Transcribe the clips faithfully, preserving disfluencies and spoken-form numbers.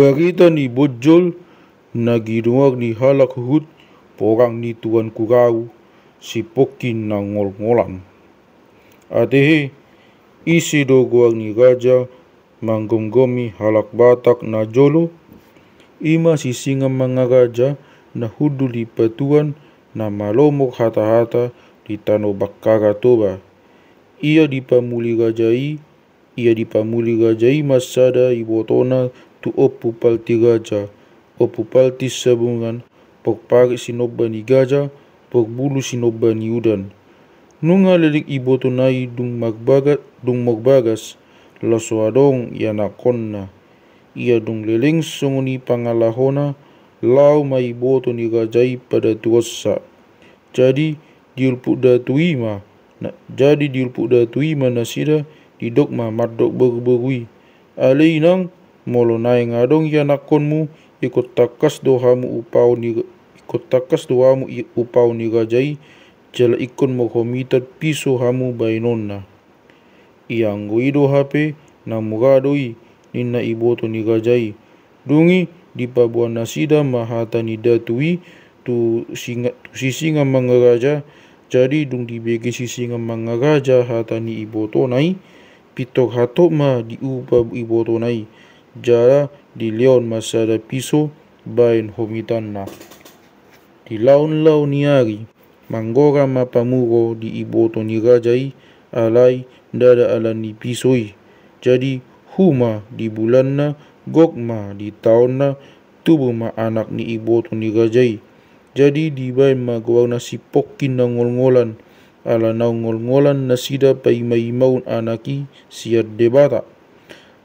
Barita ni bonjol na ginoar ni halak huhut porang ni tuanku rau, sipongki na ngolngolan. Atehe, ise do goar ni raja manggomgomi halak Batak na jolo? I ma Sisingamangaraja na hundul di Patuan na malomor hatahata di tano Bakkara Toba. Ia dipamuli raja i, ia dipamuli raja i ma sada ibotona tu Ompu Palti Raja, Ompu Palti Sabungan, porparik sinomba ni gaja, porbulu sinomba ni udan. Nunga leleng ibotona i dung marbaga-, dung marbagas, laos so adong ianakhonna. Ia dung leleng songon i pangalahona, laho ma iboto ni raja i padatuonsa. Jadi diulpuk datu i ma, na, jadi diulpuk datu i ma nasida, didok ma mandok boruboru i: Ale inang, molo naeng adong ianakhonmu, ingkon tangkas do hamu upaon ni, ingkon tangkas do hamu i-, upaon ni raja i, jala ingkon marhomitan piso hamu baenonna. Ia anggo i do hape, na mura do i, ninna iboto ni raja i. Dung i dipaboa nasida ma hata ni datu i tu Singa-, tu Sisingamangaraja. Jadi dung dibege Sisingamangaraja hata ni ibotona i, pintor hatop ma diupa ibotona i, jala dilehon ma sada piso baen homitanna. Di laonlaon ni ari, manggora ma pamuro di iboto ni raja i, alai ndada ala ni piso i. Jadi hu ma di bulanna, gok ma di taonna, tubu ma anak ni iboto ni raja i. Jadi dibaen ma goarna Sipongki na ngolngolan, ala naung ngolngolan nasida paimaimaon anak i sian Debata.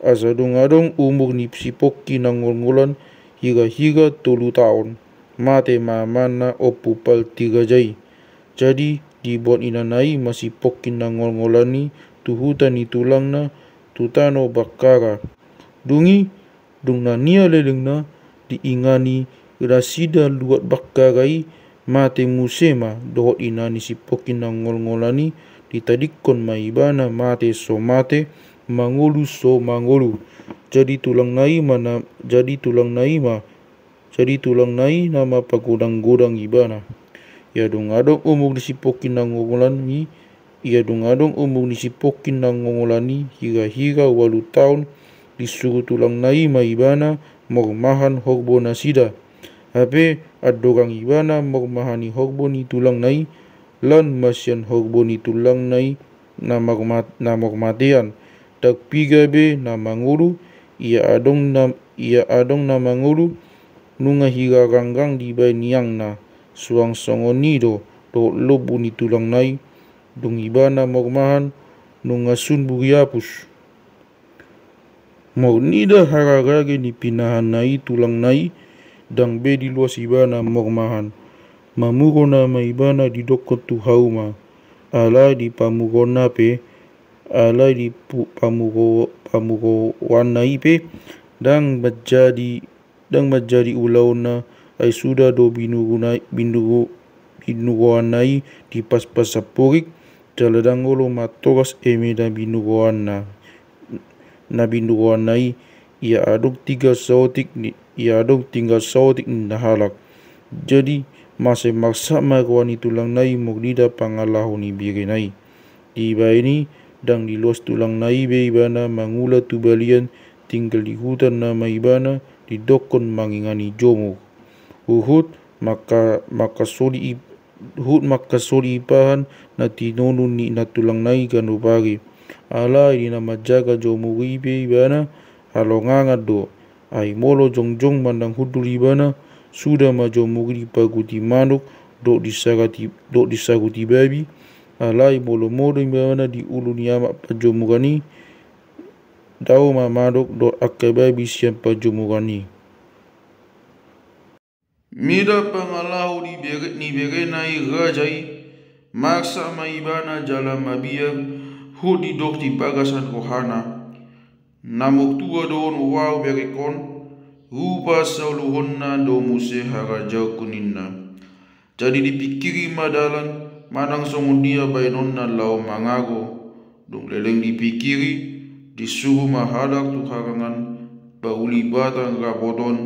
Asa dung adong umur ni Sipongki na ngolngolan hirahira tolu taon, mate ma amanna Ompu Palti Raja i. Jadi diboan inana i ma Sipongki na ngolngolan i tu huta ni tulangna tu tano Bakkara. Dung i, dung na nia lelengna, diingani nasida luat Bakkara i, mate muse ma dohot ina ni Sipongki na ngolngolan i, ditadingkon ma ibana mate so mate, mangolu so mangolu. Jadi tulangna i ma na, jadi tulangna i ma, jadi tulangna i nama pagodanggodang ibana. Ia dung adong umur ni Sipongki na ngolngolan i, ia dung adong umur ni Sipongki na ngolngolan i hirahira ualu taon, disuru tulangna i ma ibana mormahan horbo nasida. Hape andorang ibana mormahani horbo ni tulangna i, lan ma sian horbo ni tulangna i na mormat-, na mormatean, ndang piga be na mangolu, ia adong na, ia adong na mangolu, nunga hira ranggang dibaen iangna. Suang songon i do dohot lombu ni tulangna i, dung ibana mormahan, nunga sun buri apus. Molo nida hararage ni pinahanna i tulangna i, ndang be diloas ibana mormahan. Mamuro nama ibana didokkon tu hauma. Alai di pamurona pe, alai di pu-, pamuro-, pamuroanna i pe, ndang manjadi, ndang manjadi ulaonna, ai suda do binuruna, binuru-, binuroanna i dipaspas samporik, jala ndang olo matoras eme na binuroanna, na binuroanna i, ia adong tinggal saotik ni, ia adong tinggal saotik ninna halak. Jadi mase marsak ma roha ni tulangna i molo nida pangalaho ni berena i. Dibaen i, ndang diloas tulangna i be ibana mangula tu balian, tinggal di huta nama ibana didokkon mangingani jomur. Huhut mangka-, mangkasoli i, huhut mangkasoli ipahan na tinonun ni inantulangna i ganup ari. Alai di na manjaga jomur i be ibana halongangan do. Ai molo jongjong manang hundul ibana, suda ma jomur i dipaguti manuk, dohot disagati, dohot disaguti babi. Alai molo modom ibana di ulu ni amak panjomuran i, dao ma manuk dohot angka babi sian panjomuran i. Mida pangalaho ni bere-, ni berena i raja i, marsak ma ibana jala mabiar, huhut didok di bagasan rohana: Na mortua do on rohau berengkon, rupa sauluhonna do muse harajaonku ninna. Jadi dipingkiri ma dalan manang songon dia baenonna laho mangago. Dung leleng dipingkiri, disuru ma halak tu harangan pauli batang rapot on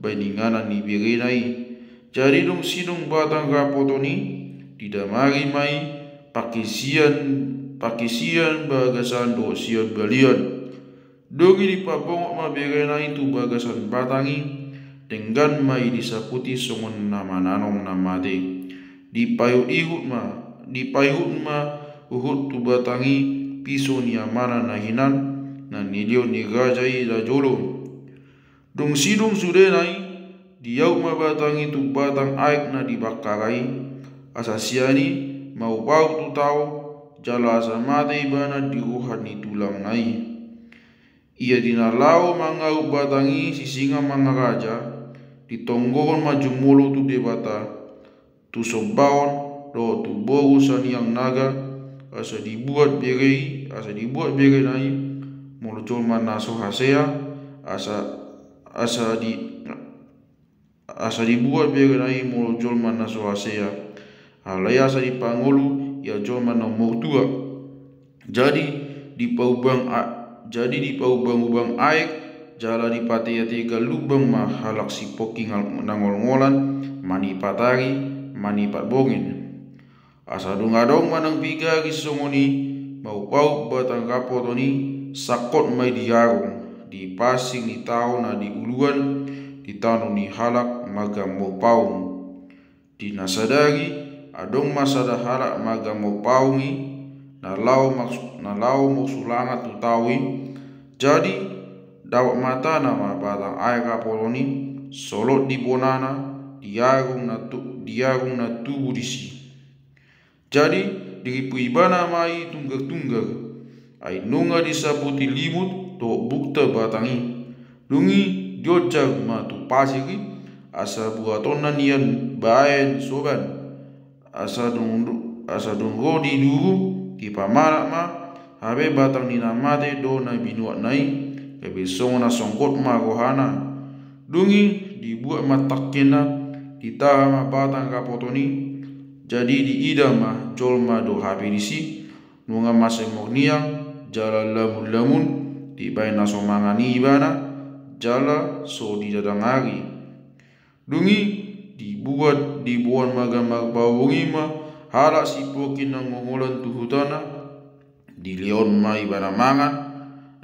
baen inganan ni berena i. Jadi dung sidung batang rapot on i, didamari ma i pakisian, pakisian bagasan dohot sian balian. Dung i dipabongot ma berena i tu bagasan batang i, denggan ma i disaputi songon na mananom na mate. Dipaihut-ihut ma, dipaihut ma huhut tu batang i piso ni amana na hinan, na nilehon ni raja i najolo. Dung sidung sudena i, diaut ma batang i tu batang aek na di Bakkara i, asa sian i maupaut tu tao, jala asa mate ibana di roha ni tulangna i. Ia di na laho mangaut batang i Sisingamangaraja, ditonggohon ma jumolo tu Debata, tu sombaon dohot tu boru Saniang Naga, asa dibuat bere i, asa dibuat berena i molo jolma na so hasea, asa, asa di, asa dibuat berena i molo jolma na so hasea, alai asa dipangolu ia jolma na umur tua. Jadi dipaubang a-, jadi dipaubang-ubang aek, jala dipatea-tea gallubang ma halak sipongki ngal-, na ngolngolan manipat ari, manipat borngin. Asa dung adong manang piga ari songon i, maupaut batang rapot on i, sangkot ma i di arung, di pasing ni tao na di uluan, di tano ni halak magammo paung. Di na sadari, adong ma sada halak magammo paung i, na laho mars-, na laho marsulangan tu tao i. Jadi dapot matana ma batang aek rapot on i, solot di bonana, di arung na tu-, di arung na tubu disi. Jadi diripu ibana ma i tunggar-tunggar, ai nunga disaputi limut dohot bukta batang i. Dung i dionjar ma tu pasir i, asa buatonna nian baen soban. Asa dung, asa dung ro di duru, dipamalak ma, hape batang ni na mate do na binuatna i, gabe songon na songgot ma rohana. Dung i dibuat ma tangkena, ditaha ma batang rapot on i. Jadi diida ma jolma do hape disi, nunga mansai morniang, jala lamun-lamun, dibaen na so mangan i ibana, jala so didadangari. Dung i dibuat, diboan ma gammo paung i ma halak sipongki na ngolngolan tu hutana, dilehon ma ibana mangan,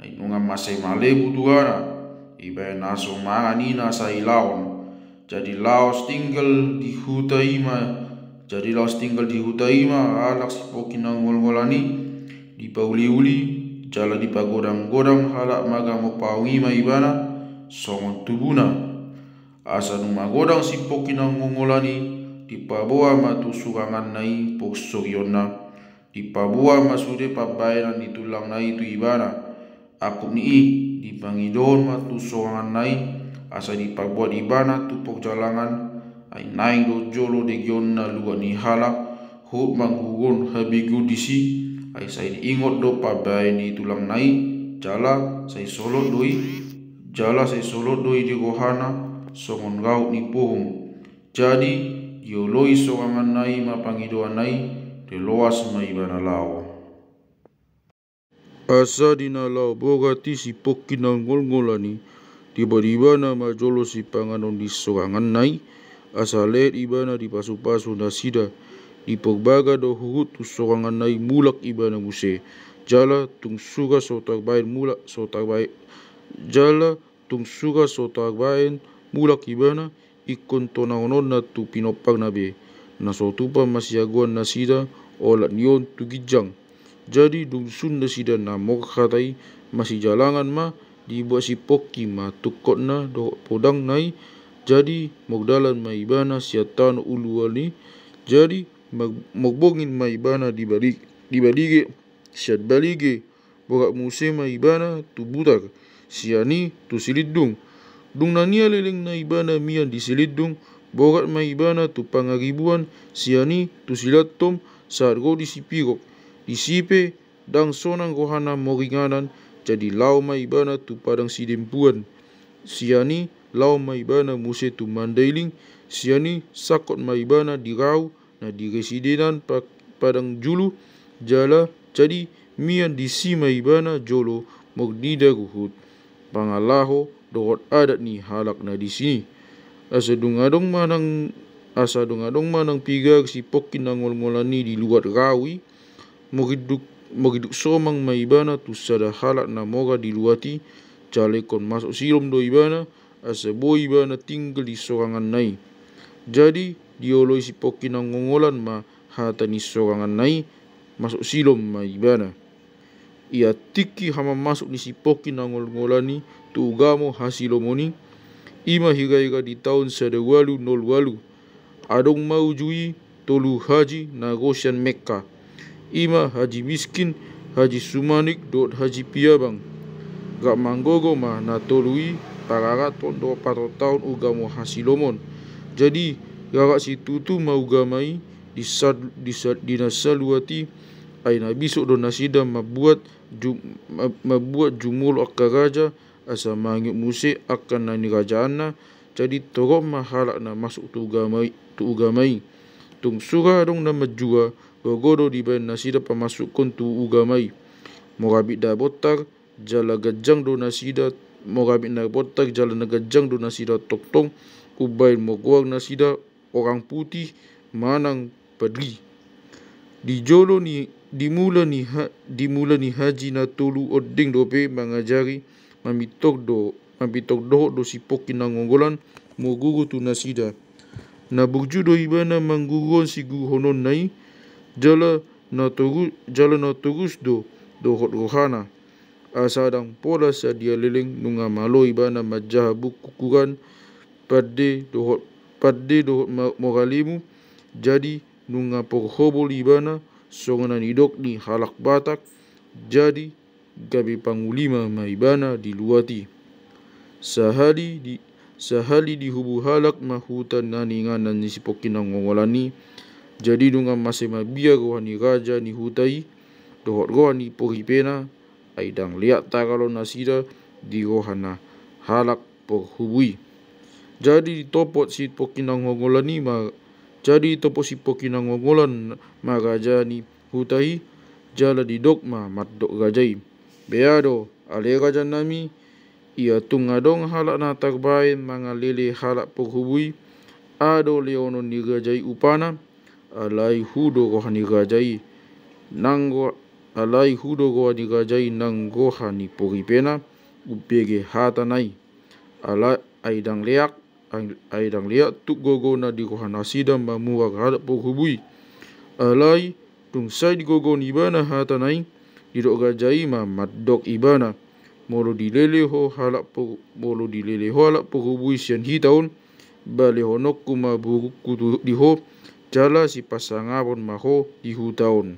ai nunga mansai male butuhana, dibaen na so mangan i na sai laon. Jadi laos tinggal di huta i ma, jadi laos tinggal di huta i ma halak sipongki na ngolngolan i, dipauli-uli, jala dipagodang-godang halak magammo paung i ma ibana, songon tubuna. Asa dung magodang sipongki na ngolngolan i, dipaboa ma tu suranganna i porsorionna. Dipaboa ma sude pambaenan ni tulangna i tu ibana. Angkup ni i, dipangidohon ma tu suranganna i, asa dipabuat ibana tu porjalangan, ai naeng do jolo degeonna luat ni halak, huhut mangguruhon habegeon disi, ai sai diingot do pambaen ni tulangna i, jala sai solot do i, jala sai solot do i di rohana, songon raut ni pohum. Jadi dioloi suranganna i ma pangidoanna i, diloas ma ibana laho. Asa di na laho borat i sipongki na ngolngolan i, dibuat ibana ma jolo sipanganon di suranganna i, asa lehet ibana dipasupasu nasida. Diparbaga do huhut tu suranganna i mulak ibana muse. Jala tung sura so tarbaen mulak, so tarbaen, jala tung sura so tarbaen mulak ibana, ingkon tonahononna tu pinomparna be, na so tupa masiagoan nasida olat ni on tu ginjang. Jadi dung sun nasida na morhat i masijalangan ma, dibuat sipongki ma tungkotna dohot podangna i. Jadi mardalan ma ibana sian tano uluan i. Jadi mar-, marborngin ma ibana di Bali-, di Balige, sian Balige, borat muse ma ibana tu Butar, sian i tu Silindung. Dung na nialelengna ibana mian di Silindung, borat ma ibana tu Pangaribuan, sian i tu Silantom, sahat ro di Sipirok. Disi pe ndang sonang rohana maringanan, jadi laho ma ibana tu padang Sidempuan. Sian i laho ma ibana muse tu Mandailing, sian i sangkot ma ibana di rau, na di residenan pa-, padang julu, jala jadi mian disi ma ibana jolo marnida ruhut. Pangalaho dohot adat ni halak na disi. Asa dung adong ma nang asa dung adong ma nang piga sipongki na ngolngolan i di luat rau i, mogiduk mogiduk somang ma ibana tu sada halak na mora di luat i, jala ingkon masuk silom do ibana, asa boi ibana tinggal di soranganna i. Jadi dioloi sipongki na ngolngolan ma hata ni soranganna i, masuk silom ma ibana. Ia tingki hamamasuk ni sipongki na ngolngolan i tu ugamo hasilomon i, ima hiraira di taon sada ualu nol ualu. Adong ma uju i tolu haji na ro sian Mekka, ima Haji Miskin, Haji Sumanik dohot Haji Piabang. Rap manggogo ma na tolu i pararathon dohot patontaon ugamo hasilomon. Jadi rarap situtu ma ugama i di sad, di sad, di na saluat i, ai na bisuk do nasida mambuat ju, ma, mambuat jumolo angka raja, asa mangihuthon muse angka na nirajaanna. Jadi torop ma halak na masuk tu ugama i, tu ugama i. Tung sura adong na manjua, gogo do dibaen nasida pamasukhon tu ugama i. Mora abit na bontar jala ganjang do nasida, mora abit na bontar jala na ganjang do nasida tongtong umbaen margoar nasida orang putih manang padri. Di jolo ni, di mula ni ha, di mula ni haji na tolu ondeng dope mangajari, mamintor do, mamintor dohot do sipongki na ngolngolan marguru tu nasida. Na burju do ibana mangguruhon siguruhononna i, jala na toru, jala na torus do dohot rohana. Asa ndang pola sadia leleng nunga malo ibana manjaha buku Quran, pande dohot, pande dohot ma, mora lemu. Jadi nunga porhobol ibana songon na nidok ni halak Batak. Jadi gabe pangulima ma ibana di luat i. Sahali di, sahali dihubu halak ma huta na ninganan ni sipongki na ngolngolan i. Jadi nunga mase mabiar roha ni raja ni huta i dohot roha ni porhipena, ai ndang leak tagalon nasida di roha na halak porhubu i. Jadi ditopot sipongki na ngolngolan i ma, jadi ditopot sipongki na ngolngolan ma raja ni huta i, jala didok ma mandok raja i: Bea do, ale raja nami, ia tung adong halak na tarbaen mangalele halak porhubu i, aha do lehonon ni raja i upana? Alai hu do roha ni raja i nang ro, alai hu do roha ni raja i nang roha ni porhipena umbege hatana i. Ala, ai ndang leak, ai, ai ndang leak tuk gogona di roha nasida mamuar halak porhubu i. Alai tung sai digogohon ibana hatana i, didok raja i ma mandok ibana: Molo dilele ho halak por, molo dilele ho halak porhubu i sian hita on, ba lehononku ma borungku tu, di ho, jala sipasangapon ma ho di huta on.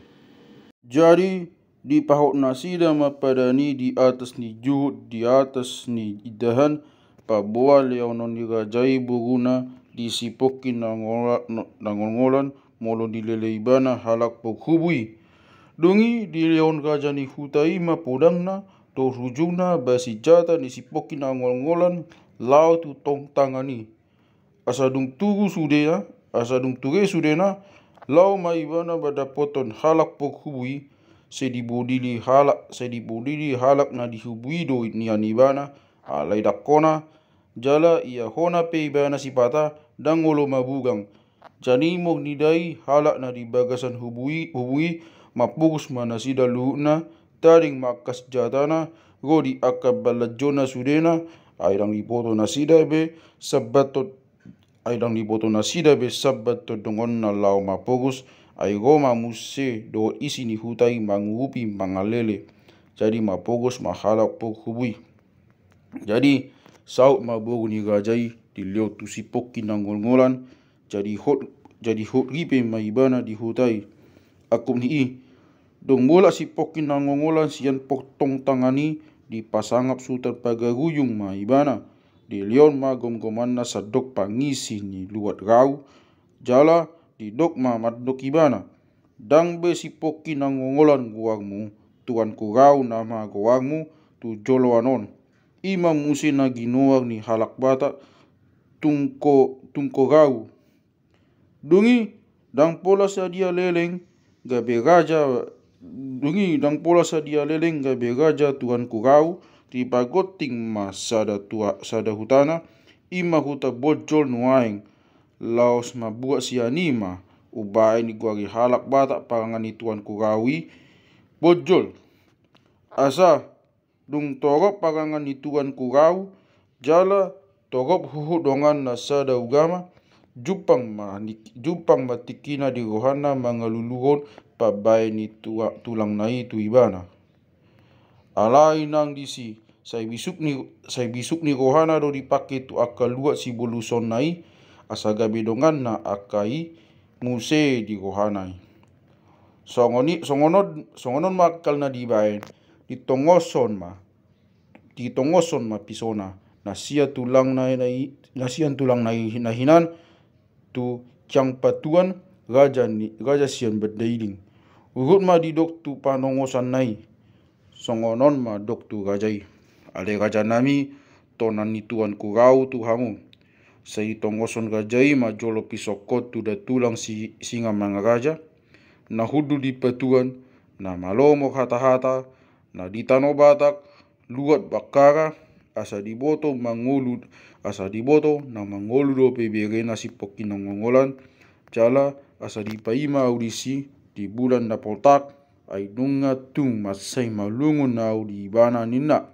Jadi dipahot nasida ma padan i di atas ni juhut, di atas ni indahan, paboa lehonon ni raja i boruna di sipongki na ngolngolan, na ngolngolan, molo dilele ibana halak porhubu i. Dung i dilehon raja ni huta i ma podangna dohot hujungna, ba sinjata ni sipongki na ngolngolan laho tu tongtangan i. Asa dung tugu sudena, asa dung ture sudena, laho ma ibana mandapothon halak porhubu i. Sai dibodili halak, sai dibodili halak na di hubu i do nian ibana, alai ndang hona, jala ia hona pe ibana sipata, ndang olo mabugang. Jadi molo nida i halak na di bagasan hubu i, hubu i, mampogos ma nasida luhutna, tading ma angka sinjatana, ro di angka balanjona sudena, ai ndang diboto nasida be sambathon, ai ndang diboto nasida be sambathon donganna laho mampogos, ai ro ma muse dohot isi ni huta i mangurupi mangalele. Jadi mampogos ma halak porhubu i. Jadi saut ma boru ni raja i dilehon tu sipongki na ngolngolan. Jadi hot, jadi hot ripe ma ibana di huta i. Angkup ni i, dung mulak sipongki na ngolngolan sian portongtangan i, dipasangap sutan pagaruyung ma ibana. Dilehon ma gomgomanna sandok pangisi ni luat rau, jala didok ma mandok ibana: Ndang be sipongki na ngolngolan goarmu, tuanku rau nama goarmu tu joloan on. I ma muse na ginoar ni halak Batak tungko, tungko rau. Dung i ndang pola sadia leleng gabe raja, dung i ndang pola sadia leleng gabe raja tuanku rau, Dipagonting ma sada tua, sada hutana, i ma huta Bonjol nuaeng. Laos mambuat sian i ma umbaen digoari halak Batak parangan ni tuanku rau i Bonjol. Asa dung torop parangan ni tuanku rau, jala torop huhut donganna sada ugama, jumpang ma ni, jumpang ma tingkina di rohana mangaluluhon pambaen ni tua, tulangna i tu ibana. Alai nang disi, sai bisuk ni, sai bisuk ni rohana do dipangke tu angka luat sibolusonna i, asa gabe donganna angka i muse di rohana i. Songon i, songon on, songon on ma angkalna dibaen, ditongoson ma, ditongoson ma pisona, na sian tulangna i, na sian tulangna i na hinan, tu Jangpatuan, raja ni, raja sian Mandailing. Huhut ma didok tu panongosanna i, songon on ma dok tu raja i: Ale rajanami, tonan ni tuanku rau tu hamu. Sai ditongoson raja i ma jolo pisongkon tu datulang si, Singamangaraja, na hundul di Patuan, na malo marhatahata, na di tano Batak, luat Bakkara, asa diboto mangolu, asa diboto na mangolu dope berena sipongki na ngongolan, jala asa dipaima au disi di bulan na poltak, ai nunga tung mansai malungun au di ibana, ninna.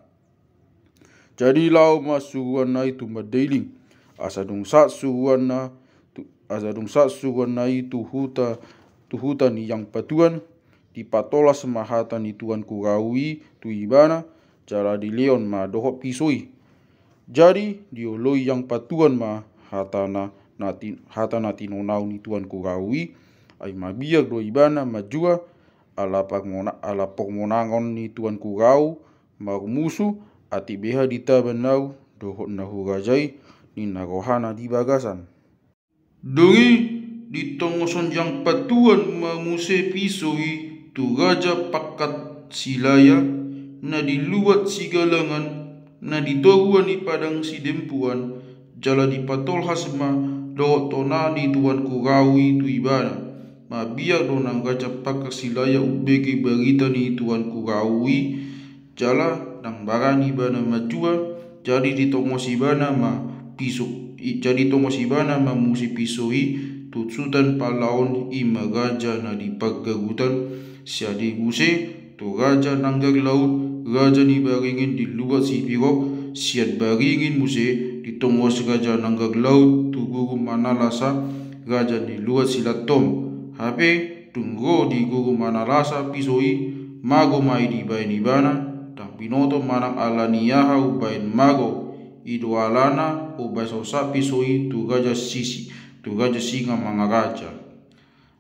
Jadi laho ma suruanna i tu Mandailing. Asa dung sahat suruanna tu, asa dung sahat suruanna i tu huta, tu huta ni Jangpatuan, dipatolhas ma hata ni tuanku rau i tu ibana, jala dilehon ma dohot piso i. Jadi dioloi Jangpatuan ma hata na, na ti, hata na tinonau ni tuanku rau i, ai mabiar do ibana manjua, ala parmona, ala parmonangon ni tuanku rau marmusu, atik beha ditaban au dohot na huraja i, ninna rohana di bagasan. Dung i ditongoson Jangpatuan ma muse piso i tu Raja Pangkat Silaya, na di luat Sigalangan, na di toruan ni Padang Sidempuan, jala dipatolhas ma dohot tona ni tuanku rau i tu ibana. Mabiar do nang Raja Pangkat Silaya umbege barita ni tuanku rau i, jala ndang barani ibana manjua, jadi ditongos ibana ma piso i, jadi ditongos ibana ma muse piso i tu Sutan Palaon, i ma raja na di pargarutan, sian i muse tu Raja Nanggar Laut, raja ni Baringen di luat Sipirok, sian Baringen muse ditongos Raja Nanggar Laut tu Guru Manalasa, raja ni luat Silantom. Hape dung ro di Guru Manalasa piso i, mago ma i dibaen ibana, ndang binoto manang ala ni aha umbaen mago i do alana, umbaen so sahat piso i tu Raja Sisi, tu Raja Singamangaraja.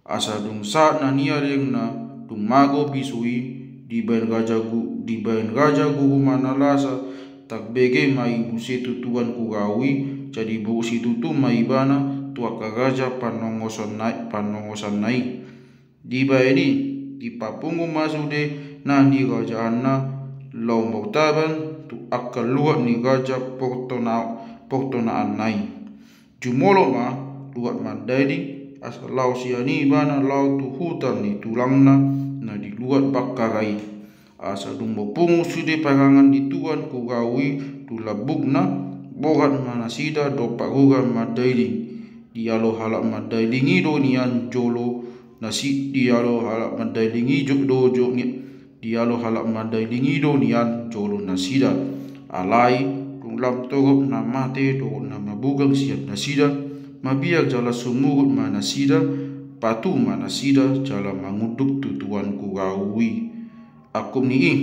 Asa dung sahat na nialengna, dung mago piso i, dibaen Raja Gu, dibaen Raja Guru Manalasa, tarbege ma i muse tu tuanku rau i, jadi boru situtu ma ibana tu angka raja panongosanna, panongosanna i. Dibaen i, dipapungu ma sude na nirajaanna laho martaban tu angka luat ni raja portona, portonaanna i. Jumolo ma luat Mandailing, asa laho sian i ibana laho tu huta ni tulangna na di luat Bakkara i. Asa dung mapungu sude parangan ni tuanku rau i tu lambungna, borhat ma nasida dompak rura Mandailing. Dialo halak Mandailing i do nian jolo nasi, dialo halak Mandailing i jo, do jo ni, dialo halak Mandailing i do nian jolo nasida. Alai dung lam torop na mate dohot na mabugang sian nasida, mabiar jala sumurut ma nasida, patu ma nasida jala mangunduk tu tuanku rau i. Angkup ni i,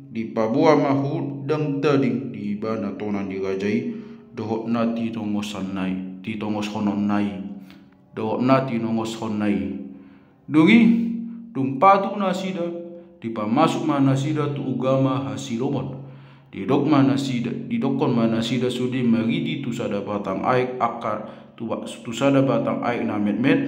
dipaboa ma huhut ndang tading di ibana tona ni raja i dohot na tinongosonna i, tinongoshononna i, dohot na tinongoshonna i. Dung i, dung patu nasida, dipamasuk ma nasida tu ugama Hasilomon. Didok ma nasida, didokkon ma nasida sude maridi tu sada batang aek angka, tu, tu sada batang aek na metmet.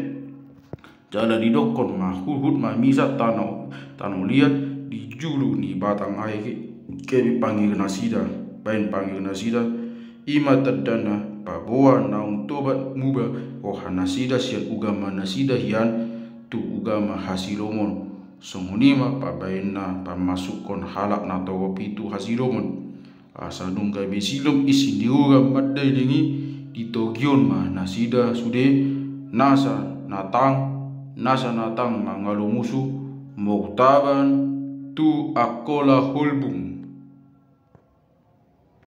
Jala didokkon ma huhut ma misa tano, tano liat di julu ni batang aek i, gabe pangir nasida, baen pangir nasida, i ma tandana paboa naung tobat muba roha nasida sian ugama nasida hian tu ugama Hasilomon. Songon i ma pambaenna pamasukkon halak na torop i tu Hasilomon. Asa dung gabe silop isi ni uram Mandailing i, ditogion ma nasida sude nasa na tang, nasa na tang mangalo musu, moutaban tu Angkola Holbung.